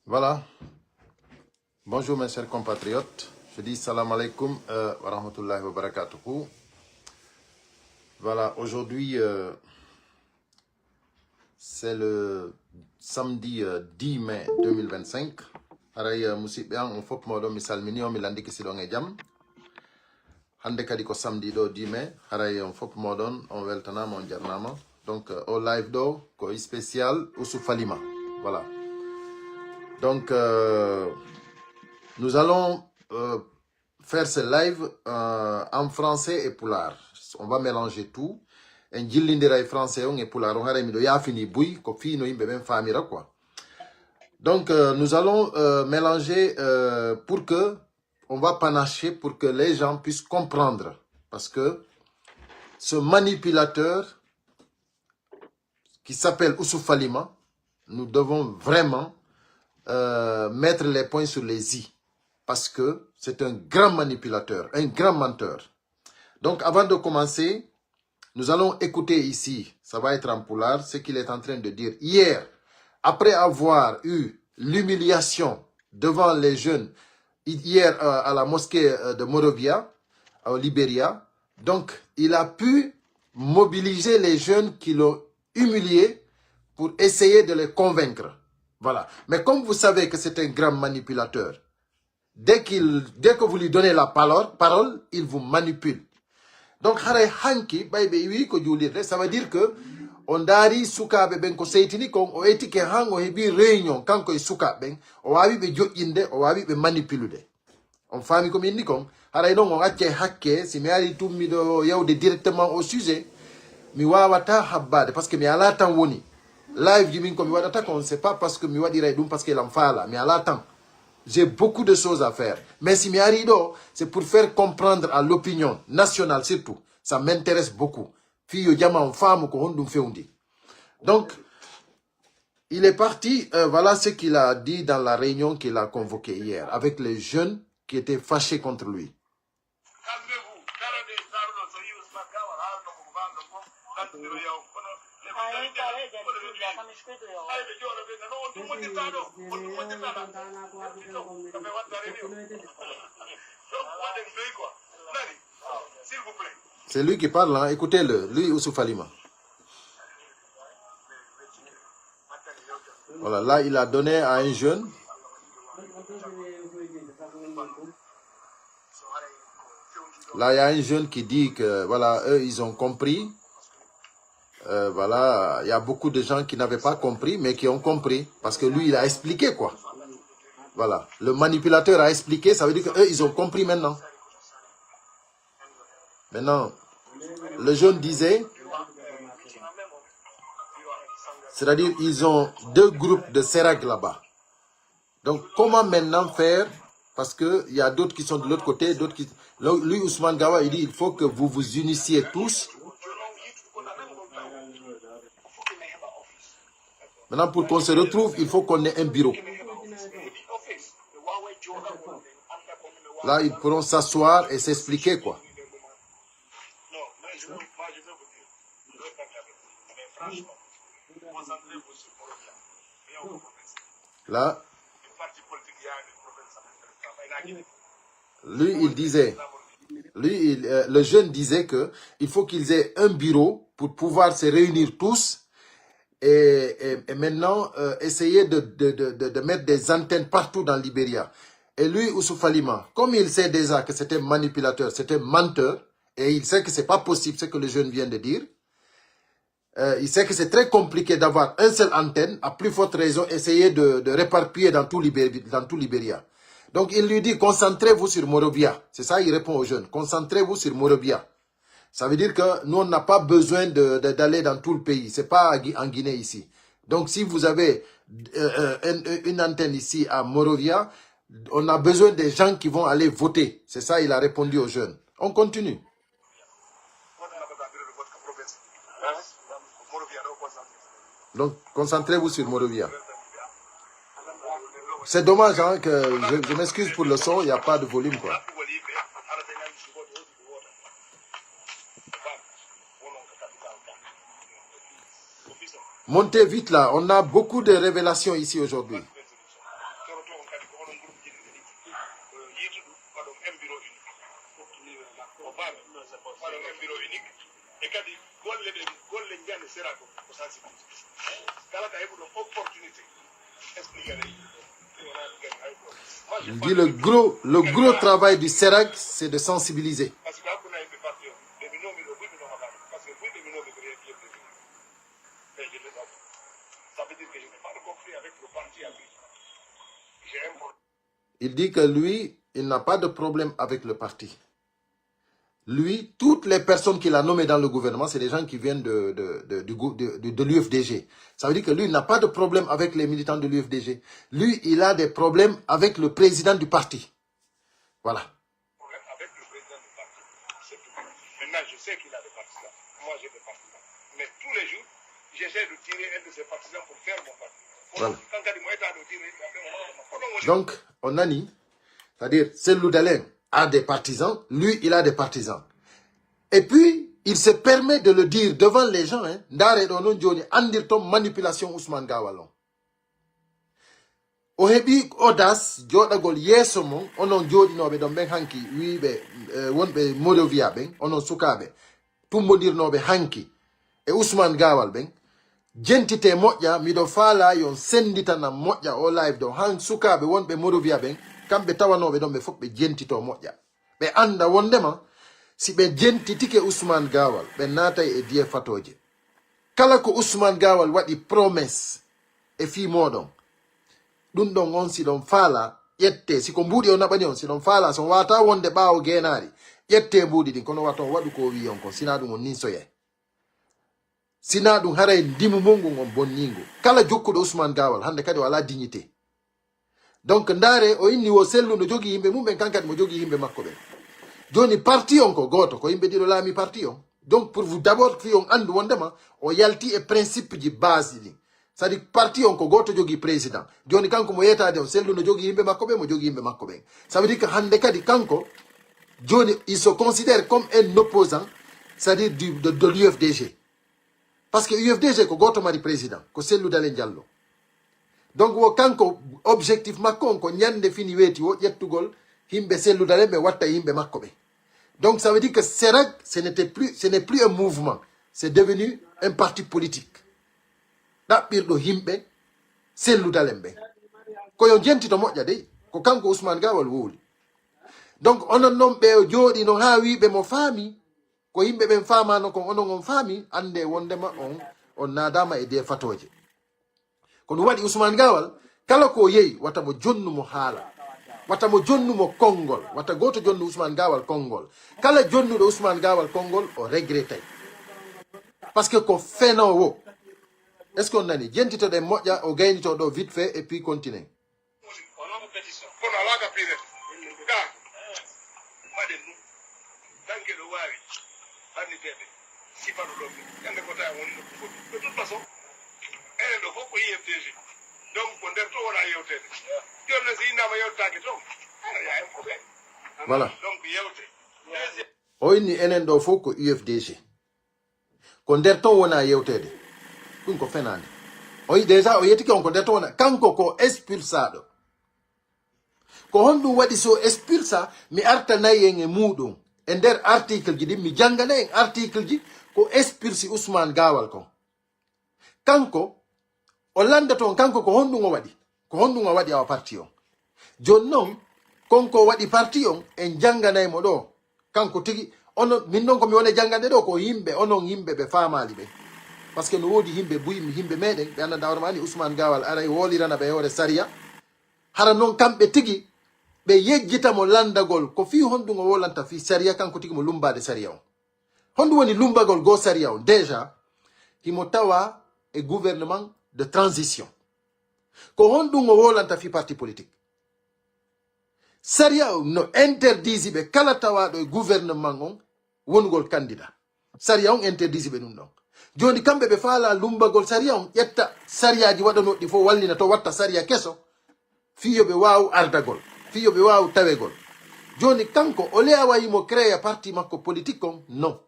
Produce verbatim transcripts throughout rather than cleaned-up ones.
Voilà. Bonjour mes chers compatriotes. Je dis salam alaikum euh, wa rahmatullahi wa barakatuhu. Voilà, aujourd'hui euh, c'est le samedi euh, dix mai deux mille vingt-cinq. Haray euh, musidɓe an on fof moɗon mi salmini on mi landike siɗon e jam. Hannde kadi ko samedi ɗo dix mai, haray on fof moɗon, on weltanaama, on jarnaama. Donc, euh, o live ɗo ko spécial Ousou Falima. Voilà. Donc, euh, nous allons euh, faire ce live euh, en français et pulaar. On va mélanger tout. En jillindiray français on e pulaar on, haray miɗo yaafini buy, ko fii no yimɓe ɓen faamira quoi. Donc, euh, nous allons euh, mélanger euh, pour que on va panacher pour que les gens puissent comprendre. Parce que ce manipulateur qui s'appelle Ousou Falima, nous devons vraiment euh, mettre les points sur les i. Parce que c'est un grand manipulateur, un grand menteur. Donc avant de commencer, nous allons écouter ici, ça va être en pulaar, ce qu'il est en train de dire. Hier, après avoir eu l'humiliation devant les jeunes, hier euh, à la mosquée euh, de Monrovia, au Liberia, donc il a pu mobiliser les jeunes qui l'ont humilié pour essayer de les convaincre. Voilà. Mais comme vous savez que c'est un grand manipulateur, dès, qu'il, dès que vous lui donnez la parole, parole, il vous manipule. Donc haray hanki ɓay ɓe wi ko juulirde, ça veut dire que o ndaari sukaaɓe ɓen ko seytini kon, o etike han o heɓi réunion kanko e sukaaɓe ɓen, o waawi ɓe joƴƴinde, o waawi ɓe manipuler. On faami ko mi inni kon? Haray non on accay hakke, si mi ari tun miɗo yewde directement au sujet, mi waawata habbaade parce que mi alaa tan woni. Live ji min ko mi waɗata kon, c'est pas parce que mi waɗiray ɗum parce que lan faala, mi alaa tan. J'ai beaucoup de choses à faire. Mais si mi ari ɗo, c'est pour faire comprendre à l'opinion nationale surtout. Ça m'intéresse beaucoup. Fii yo jama on faamu ko honɗum fewndi. Donc, il est parti, euh, voilà ce qu'il a dit dans la réunion qu'il a convoquée hier avec les jeunes qui étaient fâchés contre lui. C'est lui qui parle, hein. Écoutez-le, lui Ousou Falima. Voilà, là, il a donné à un jeune. Là, il y a un jeune qui dit que, voilà, eux, ils ont compris. Euh, voilà, il y a beaucoup de gens qui n'avaient pas compris, mais qui ont compris. Parce que lui, il a expliqué, quoi. Voilà. Le manipulateur a expliqué, ça veut dire qu'eux, ils ont compris maintenant. Maintenant, le jeune disait, c'est-à-dire, ils ont deux groupes de Serag là-bas. Donc, comment maintenant faire? Parce qu'il y a d'autres qui sont de l'autre côté, d'autres qui... Lui, Ousmane Gawa, il dit, il faut que vous vous unissiez tous. Maintenant, pour qu'on se retrouve, il faut qu'on ait un bureau. Là, ils pourront s'asseoir et s'expliquer, quoi. Là, lui, il disait, lui, il, euh, le jeune disait que il faut qu'ils aient un bureau pour pouvoir se réunir tous et, et- et maintenant euh, essayer de, de- de- de- de mettre des antennes partout dans Libéria. Et lui, Ousou Falima, comme il sait déjà que c'est un manipulateur, c'est un menteur, et il sait que c'est pas possible ce que le jeune vient de dire, euh, il sait que c'est très compliqué d'avoir une seule antenne, à plus forte raison, essayer de, de réparpiller dans tout, Libéri- dans tout Libéria. Donc il lui dit, concentrez-vous sur Monrovia. C'est ça, il répond aux jeunes, concentrez-vous sur Monrovia. Ça veut dire que nous, on n'a pas besoin de- de- d'aller dans tout le pays. C'est pas à Gui- en Guinée ici. Donc si vous avez euh, euh, une, une antenne ici à Monrovia, on a besoin des gens qui vont aller voter. C'est ça, il a répondu aux jeunes. On continue. Donc, concentrez-vous sur Monrovia. C'est dommage hein, que je, je m'excuse pour le son, il n'y a pas de volume, quoi. Montez vite là, on a beaucoup de révélations ici aujourd'hui. Il dit le gros, le gros travail du CERAC, c'est de sensibiliser. Il dit que lui, il n'a pas de problème avec le parti. Lui, toutes les personnes qu'il a nommées dans le gouvernement, c'est des gens qui viennent de, de, de, du gou- de, de, de l'U F D G. Ça veut dire que lui, il n'a pas de problème avec les militants de l'U F D G. Lui, il a des problèmes avec le président du parti. Voilà. Voilà. Donc, on a dit, c'est-à-dire, Cellou Dalein a des partisans, lui, il a des partisans. Et puis, il se permet de le dire devant les gens, hein. Ndaaree ɗoo non jooni, anndirton manipulation Ousmane Gawal on. O heɓi audace jooɗagol yeeso mon, onon jooɗinooɓe ɗon ɓen hanki, wiiɓe, eh, wonɓe Monrovia ɓen, onon sukaaɓe, tumbondirnooɓe hanki e Ousmane Gawal ɓen, jentitee moƴƴa, miɗo faalaa yo on sennditanam moƴƴa o live ɗo, han sukaaɓe wonɓe Monrovia ɓen, kamɓe tawanooɓe ɗon ɓe fof ɓe jentitoo moƴƴa. Ɓe annda wonndema si ɓe jentitike Ousmane Gawal, ɓe naatay e diye fatooje. Kala ko Ousmane Gawal waɗi promesse e fii mooɗon, ɗun ɗon on si ɗon faalaa, ƴettee. Si ko mbuuɗi o naɓani on, si ɗon faalaa, si on waawataa wonde ɓaawo geenaari, ƴettee mbuuɗi ɗin, kono wata on waɗu ko o wi'i on kon, sinaa ɗun on ninsoyay. Sinaa ɗun haray ndimu mun ngun on bonnii ngu. Kala jokkuɗo Ousmane Gawal, hannde kadi o alaa dignité. Donc, ndaaree, o inni wo Cellou no jogii yimɓe mum ɓen, kan kadi mo jogii yimɓe makko ɓen. Jooni, parti on ko gooto, ko yimɓe ɗiɗo laamii parti on. Donc, pour vous d'abord, fii on anndu wonndema o yaltii e principe ji base ɗin. C'est-à-dire, parti on ko gooto jogii président. Jooni, kanko mo yeetaade on, Cellou no jogii yimɓe makko ɓen, mo jogii yimɓe makko ɓen. Ça veut dire que hannde kadi kanko, jooni, il se considère comme un opposant, c'est-à-dire du, de, de l'U F D G. Parce que U F D G ko gooto mari président, ko Cellou Dalein Diallo. Donc, wo kanko, objectif makko on ko ɲande fini weeti wo ƴettugol yimɓe Cellou Dalein ɓe watta e yimɓe makko ɓe. Donc, ça veut dire que CERAC, ce n'était plus, ce n'est plus un mouvement, c'est devenu un parti politique. Ɗaɓɓirɗo yimɓe Cellou Dalein ɓen. Ko yo jentito moƴƴa dey, ko kanko Ousmane Gawal wowli. Donc, onon non ɓe o jooɗi non haa wiiɓe mo faami, ko yimɓe ɓen faamaano kon, onon on faami, anndee wonndema on, on naadaama e dee fatooje. Ko ɗun waɗi Ousmane Gawal, kala ko o yehi, wata mo jonnu mo haala. Wata mo jonnu mo konngol. Wata gooto jonnu Ousmane Gawal konngol. Kala jonnuɗo Ousmane Gawal konngol, o regrettay. Parce que ko fenoowo. Est-ce que on nani? Jentitoɗen moƴƴa, o gaynito ɗo vite fait, et puis continue. Kono alaa ka piireten. Ka waɗen ɗun. Danke ɗo waawi ɓanniteede. Sifano ɗon ɓe. Ɲande ko tawa woni nokku goɗɗo. De toute façon, enen ɗo fof ko U F D G. Donc, ko nder to wona yewteede. Jooni non, si innama yewtaaki toon, aɗa yaa en fof ɓe. Voilà. Donc, yewte. Deuxième. O inni enen ɗo fof ko U F D G. Ko nder ton wona yewteede. Ɗun ko fenaande. O yi déjà, o yettike on ko nder ton wona. Kanko ko expulsaɗo. Ko honɗun waɗi si o expulsa, mi artanay en e muuɗun. E nder article ji ɗin, mi jannganay en article ji ko expulsi Ousmane Gawal kon. Kanko, o lanndoto on, kanko ko honɗun o waɗi? Ko honɗun o waɗi awa parti on? Jooni non, kon ko o waɗi parti on, en jannganay mo ɗoo. Kanko tigi, onon, min non ko mi woni e janngande ɗoo, ko yimɓe, onon yimɓe ɓe faamaali ɓen. Parce que no woodi yimɓe buy, yimɓe meɗen, ɓe anndaa hoore maani Ousmane Gawal aray woolirana ɓe e hoore sariya. Hara non kamɓe tigi, ɓe yejjita mo lanndagol, ko fii honɗun o wolanta fii sariya, kanko tigi mo lummbaade sariya on. Honɗun woni lummbagol goo sariya on? Déjà, himo tawa e gouvernement de transition. Ko honɗun o wolanta fii parti politique? Sariya on no interdisi ɓe kala tawaaɗo e gouvernement on wonugol candidat. Sariya on interdisi ɓe ɗun ɗon. Jooni kamɓe ɓe faalaa lummbagol sariya on, ƴetta sariyaaji waɗanooɗi fof wallina to watta sariya keso, fii yo ɓe waawu ardagol, fii yo ɓe waawu tawegol. Jooni kanko, o le awa himo créer parti makko politique on, non.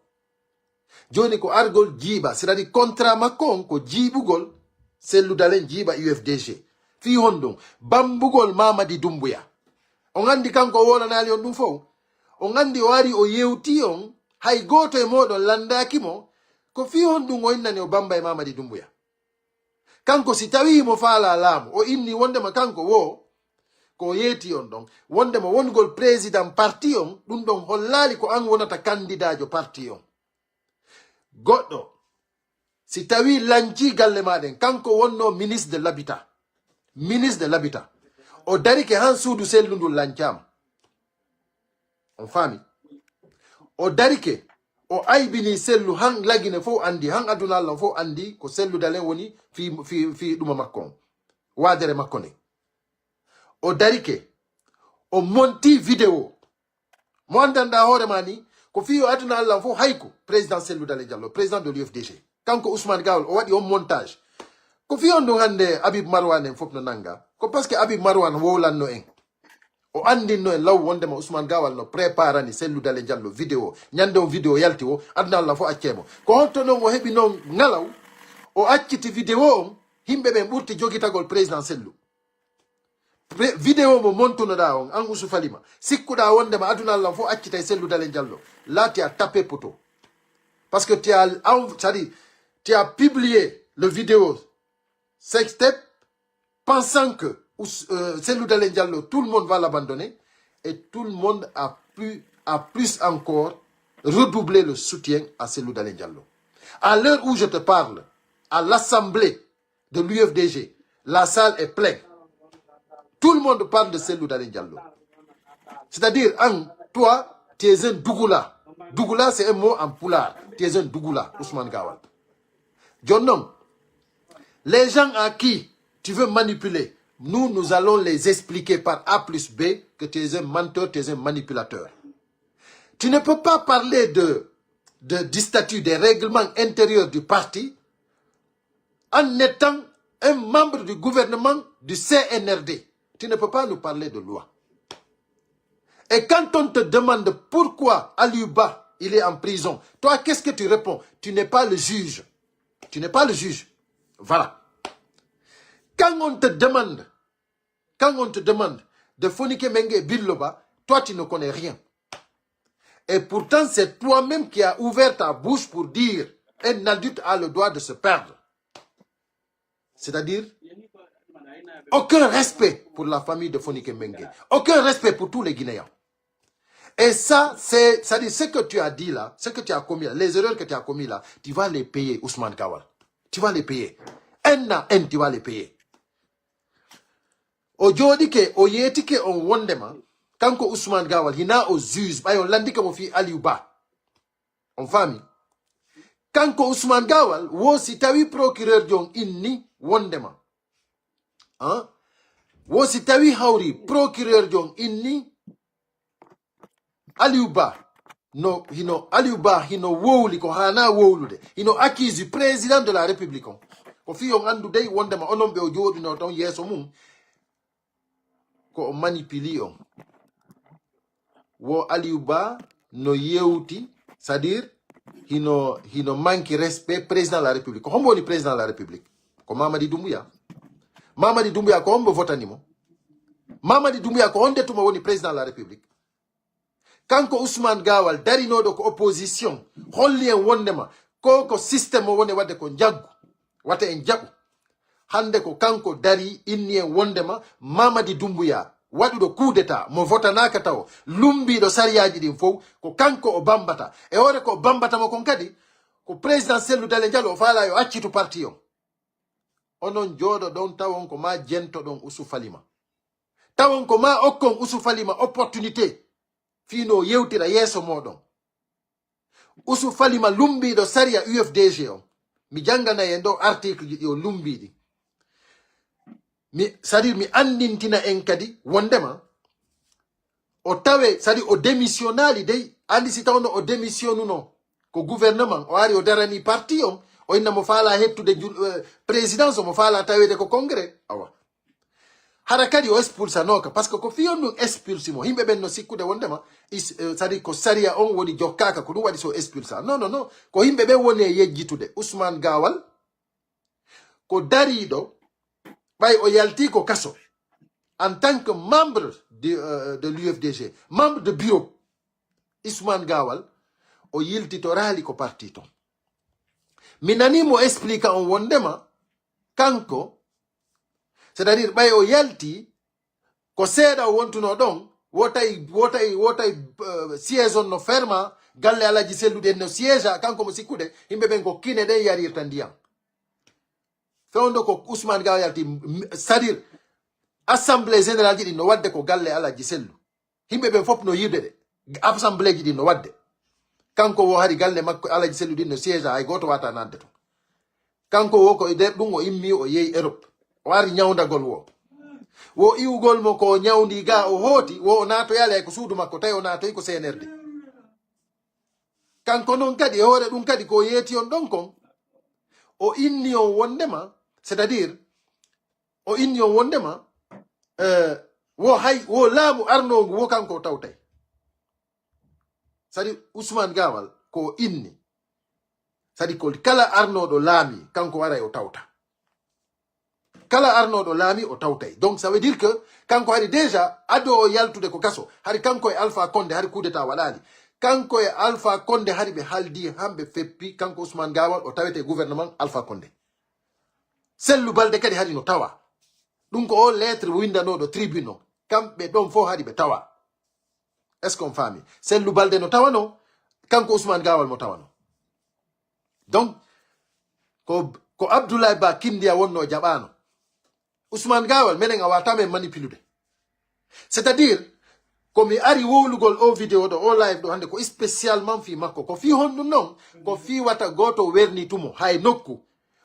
Jooni ko argol jiiɓa, c'est-à-dire contrat makko on ko jiiɓugol Cellou Dalein jiiɓa U F D G. Fii honɗun? Bambugol Mamadi Doumbouya. On anndi kanko o wolanaali on ɗun fow. On anndi o ari o yewtii on, hay gooto e mooɗon lanndaaki mo, ko fii honɗun o innani o bamba e Mamadi Doumbouya. Kanko si tawii himo faalaa laamu, o inni wonndema kanko woo, ko o yeetii on ɗon, wonndema wonugol président parti on, ɗun ɗon hollaali ko an wonata kanndidaajo parti on. Goɗɗo, si tawii lancii galle maa ɗen, kanko wonnoo ministre de l'habitat. Ministre de l'habitat. O darike han suudu Cellou ndun lancaama. On faami? O darike, o aybinii Cellou han Lagine fow anndi, han aduna Alla on fow anndi ko Cellou Dalein woni fii, fii, fii ɗuma makko on. Waadere makko nden. O darike, o montii vidéo. Mo anndanɗaa hoore maa nii, ko fii yo aduna Alla on fow hayku président Cellou Dalein Diallo, président de l'U F D G. Kanko Ousmane Gawal, o waɗi on montage. Ko fii on ɗun hannde Habib Marwan en fow no nannga. Ko parce que Habib Marwan wowlanno en. O anndinno en law wonndema Ousmane Gawal no préparani Cellou Dalein Diallo vidéo. Ñannde on vidéo yalti woo, aduna Alla fow accee mo. Ko honto non o heɓi non ŋalaw, o acciti vidéo on, yimɓe ɓen ɓurti jogitagol président Cellou. Pre-, vidéo mo montunoɗaa on, an Ousou Falima, sikkuɗaa wonndema aduna Alla on fow accitay Cellou Dalein Diallo. Là, tu as tapé poteau. Parce que tu as, en-, c'est-à-dire, tu as publié le vidéo sextape pensant que Ous-, euh, Cellou Dalein Diallo, tout le monde va l'abandonner. Et tout le monde a plus, a plus encore redoublé le soutien à Cellou Dalein Diallo. À l'heure où je te parle, à l'Assemblée, de l'U F D G, la salle est pleine. Tout le monde parle de Cellou Dalein Diallo. C'est-à-dire, en, toi, tu es un dougoula. Dougoula, c'est un mot en pulaar. Tu es un dougoula, Ousmane Gawal. Jooni non, les gens à qui tu veux manipuler, nous, nous allons les expliquer par A plus B que tu es un menteur, tu es un manipulateur. Tu ne peux pas parler de, de, du statut, des règlements intérieurs du parti en étant un membre du gouvernement du C N R D. Tu ne peux pas nous parler de loi. Et quand on te demande pourquoi Aliou Ba, il est en prison, toi, qu'est-ce que tu réponds? Tu n'es pas le juge. Tu n'es pas le juge. Voilà. Quand on te demande, quand on te demande de Fonike Mengue et Billo Ba, toi, tu ne connais rien. Et pourtant, c'est toi-même qui as ouvert ta bouche pour dire un adulte a le droit de se perdre. C'est-à-dire, aucun respect pour la famille de Fonike Mengue. Aucun respect pour tous les Guinéens. Et ça, c'est, c'est-à-dire, ce que tu as dit là, ce que tu as commis là, les erreurs que tu as commis là, tu vas les payer, Ousmane Gawal. Tu vas les payer. Un à un, tu vas les payer. O jooɗike, o yeetike on wonndema, kanko Ousmane Gawal, hinaa o juge, ɓay on lanndike mo fii Aliou Ba. On faami? Kanko Ousmane Gawal, wo si tawi procureur jo on inni wonndema. Hein? Wo si tawi hawri procureur jo on inni Aliou Ba, no, hino, Aliou Ba hino wowli ko haanaa wowlude. Hino accuse président de la République on. Ko fii on anndu dey wonndema onon ɓe o jooɗinoo ton yeeso mum, ko o manipuli on. Wo Aliou Ba no yewti, c'est-à-dire, hino, hino manque respect président de la République. Ko hombo woni président de la République? Ko Mamadi Doumbouya. Mamadi Doumbouya ko hombo votani mo? Mamadi Doumbouya ko honde tuma woni président de la République? Kanko Ousmane Gawal, darinooɗo ko opposition, holli en wonndema ko, ko système o woni waɗde ko njaggu, wata en jaɓu. Hannde ko kanko darii, inni en wonndema Mamadi Doumbouya, waɗuɗo coup d'État, mo votanaaka tawo, lummbiiɗo sariyaaji ɗin fow, ko kanko o bambata. E hoore ko o bambata mo kon kadi, ko président Cellou Dalein Diallo o faalaa yo accitu parti on. Onon jooɗoɗon tawon ko maa jentoɗon Ousou Falima. Tawon ko maa okkon Ousou Falima opportunité fii no o yewtira yeeso mooɗon. Ousou Falima lummbiiɗo sariya U F D G on. Mi jannganay en ɗoo article ji ɗi o lummbii ɗin. Mi, c'est-à-dire mi anndintina en kadi wonndema o tawe, c'est-à-dire o démissionnaali dey, anndi si tawno o démissionnuno ko gouvernement, o ari o darani parti on, o inna mo faalaa hettude jul-, eh, présidence, mo faalaa taweede ko congrès. Awa. Hara kadi o expulsanooka, parce que ko fii on ɗum expulsi mo. Yimɓe ɓen no sikkude wondema, is-, eh, c'est-à-dire ko sariya on woni jokkaaka, ko ɗum waɗi si o expulsa. Non, non, non. Ko yimɓe ɓen woni e yejjitude. Ousmane Gawal, ko dariiɗo, ɓay o yaltii ko kaso. En tant que membre de, euh, de l'U F D G, membre de bureau, Ousmane Gawal, o yiltitoraali ko parti ton. Mi nanii mo explique on wondema, kanko, c'est-à-dire ɓay o yalti, ko seeɗa o wontuno ɗon, wo tawi, wo tawi, wo tawi, euh, siège on no ferma, galle Alaji Sellu ɗen no siège, kanko mo sikkude, yimɓe ɓen ko kine ɗen yarirta ndiyan. Fewndo ko Ousmane Gawal yalti, m-, m-, c'est-à-dire, assemblée générale ji ɗin no wadde ko galle Alaji Sellu. Yimɓe ɓen fof no yiide ɗe. Assemblée ji ɗin no wadde. Kanko wo hari galle makko Alaji Sellu ɗin no siège, hay gooto wata naatde ton. Kanko wo ko e nder ɗum o immi o yehi Europe. O ari ñawndagol wo. Wo iwugol mo ko o ñawndi ga o hooti, wo o naatoyaali hay ko suudu makko, tawi o naatoyi ko C N R D. Kanko non kadi e hoore ɗum kadi ko o yeeti on ɗon kon, o inni on wondema, c'est-à-dire, o inni on wondema, eh, wo hay, wo laamu arnoongu wo kanko o tawtay. C'est-à-dire, Ousmane Gawal ko o inni. C'est-à-dire, ko kala arnooɗo laami, kanko waray o tawta. Kala arnooɗo laami o tawtay. Donc, ça veut dire que kanko hari déjà, ado o yaltude ko kaso, hari kanko e Alpha Condé, hari coup d'état waɗaali. Kanko e Alpha Condé hari ɓe haldi, hamɓe feppi, kanko Ousmane Gawal o tawete e gouvernement Alpha Condé. Sellu Balde kadi hari no tawa. Ɗum ko o lettre windanooɗo tribune o. Kamɓe ɗon fof hari ɓe tawa. Est-ce qu'on faami? Sellu Balde no tawano, kanko Ousmane Gawal mo tawano. Donc, ko, ko Abdoulaye Ba Kindiya wonno jaɓano. Ousmane Gawal, menen a wata men manipuler. C'est-à-dire, ko mi ari wowlugol o vidéo ɗo, o live ɗo hannde, ko spécialement fii makko. Ko fii honɗum non? Ko fii wata gooto wernitumo, hay nokku.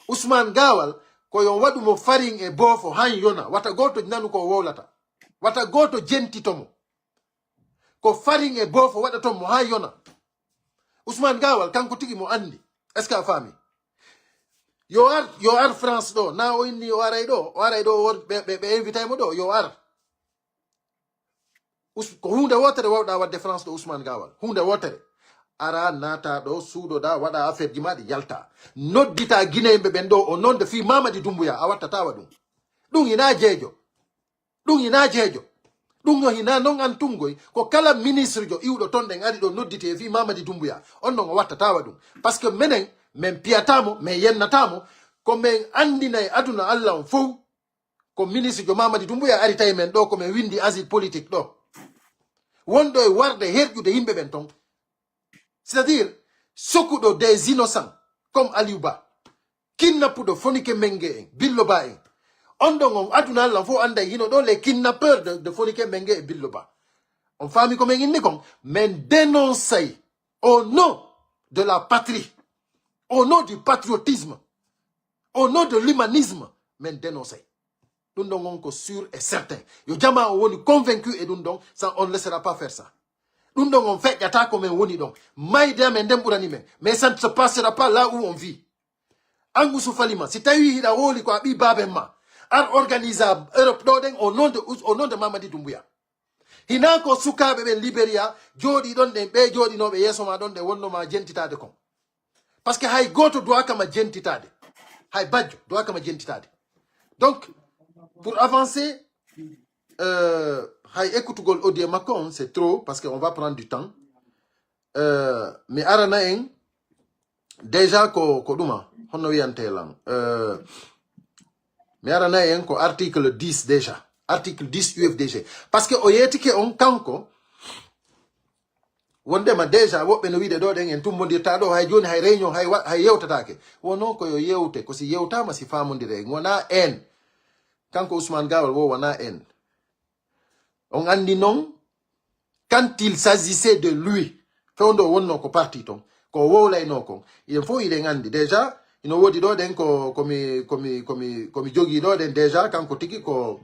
Ousmane Gawal, ko yon waɗu mo farin e boofo, han yona. Wata gooto nanu ko o wowlata. Wata gooto jentito mo. Ko farin e boofo waɗaton mo haa yona. Ousmane Gawal, kanko tigi mo anndi. Est-ce que a faami? Yo ar, yo ar France ɗo. Na o inni o aray ɗo. O aray ɗo, o wor-, ɓe, ɓe, ɓe invitay mo ɗo. Yo ar. Us-, ko huunde wootere wawɗa waɗde France ɗo, Ousmane Gawal. Huunde wootere. Ara, naata ɗo, suuɗoɗa, waɗa affaire ji ma ɗi, yalta. Noddita Guinéen ɓe ɓen ɗo, o nonde fii Mamadi Doumbouya, a wattata wa ɗum. Ɗum ina jeejo. Ɗum hinaa jeejo. Ɗum no hinaa non an tungoy. Ko kala ministre jo iwɗo ton ɗen ari ɗo nodditi e fii Mamadi Doumbouya. On non o wattata wa ɗum. Parce que menen, men piyata mo, men yennata mo. Ko men anndina e aduna Alla on fow. Ko ministre jo Mamadi Doumbouya ari tawi men ɗo, ko men windi asile politique ɗo. Wonɗo e warde herƴude yimɓe ɓen ton. C'est-à-dire, sokuɗo des innocents comme Aliou Ba, kidnappuɗo Fonike Menge en, Billo Ba en. On ɗon on aduna Alla fof annday hino ɗo les kidnappeurs de, de Fonike Menge e Billo Ba. On faami ko men inni kon, men dénoncay au nom de la patrie, au nom du patriotisme, au nom de l'humanisme, men dénoncay. Ɗum ɗon on ko sûr et certain. Yo jamaa on woni convaincu e ɗum ɗon, ça, on ne laissera pas faire ça. Ɗum ɗon on feƴƴata ko men woni ɗon. Mayde amen nden ɓurani men. Mais ça ne se passera pas là où on vit. An Ousou Falima, si tawi hiɗa hooli ko a ɓii baaben ma, ar organisa Europe ɗo ɗen au nom de, au nom de Mamadi Doumbouya. Hinaa ko sukaaɓe ɓen Liberia jooɗii ɗon ɗen, ɓe jooɗinooɓe yeeso ma ɗon ɗen wonno ma jentitaade kon. Parce que hay gooto duwaaka ma jentitaade. Hay bajjo duwaaka ma jentitaade. Donc, pour avancer, euh, hay écoutugol audio makko on, c'est trop, parce que on va prendre du temps. Euh, mi arana en, déjà ko, ko ɗuma, honno wiyante lan. Euh, mi arana en ko article dix déjà. Article dix U F D G. Parce que o yeetike on kanko, wondema déjà woɓɓe no wiide ɗo ɗen en tummbondirta ɗo, hay jooni hay réunion, hay wa-, hay yewtataake. Wono ko yo yewte, ko si yewtaama si faamondire en. Wonaa en. Kanko Ousmane Gawal wo wonaa en. On anndi non, quand il s'agissait de lui, fewndo wonno ko parti ton, ko wowlayno kon. Yen fof iɗen anndi. Déjà, ino woodi ɗo ɗen ko, ko mi, ko mi, ko mi, ko mi jogii ɗo ɗen déjà, kanko tigi ko,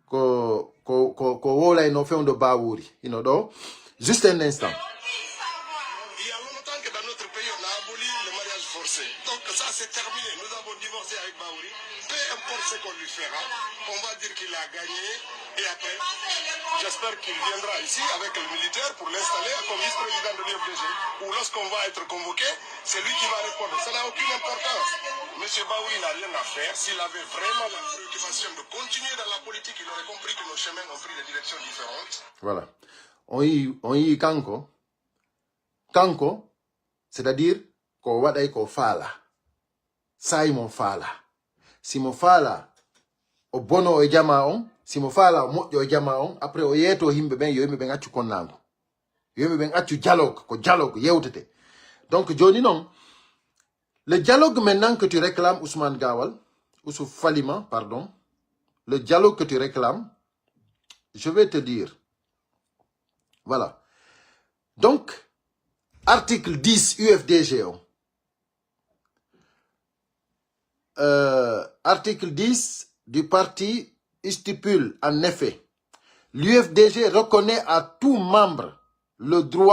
ko, ko, ko, ko wowlayno fewndo Bawuri. Ino ɗo. Juste un instant. Il y a longtemps que dans notre pays, on a aboli le mariage forcé. Donc ça, c'est terminé. Nous avons divorcé avec Bawuri. Peu importe Ce qu'on lui fera, on va dire qu'il a gagné. Et après, j'espère qu'il viendra ici avec les militaires pour l'installer comme vice-président de l'U F D G. Ou lorsqu'on va être convoqué, c'est lui qui va répondre. Ça n'a aucune importance. Monsieur Baouri n'a rien à faire. S'il avait vraiment la préoccupation de continuer dans la politique, il aurait compris que nos chemins ont pris des directions différentes. Voilà. On y, on y kanko. Kanko, c'est-à-dire, ko waɗay ko faala. Saa'i mo faala. Si mo faala, o bono e jamaa on. Si mo faala, o moƴƴo e jamaa on. Après, o yeeto yimɓe ɓen, yo yimɓe ɓen accu konnaangu. Yo yimɓe ɓen accu dialogue, ko dialogue yewtete. Donc, jooni non, le dialogue maintenant que tu réclames, Ousmane Gawal, Ousou Falima, pardon, le dialogue que tu réclames, je vais te dire. Voilà. Donc, article dix U F D G, oh. Euh, article dix du parti stipule en effet, l'U F D G reconnaît à tout membre le droit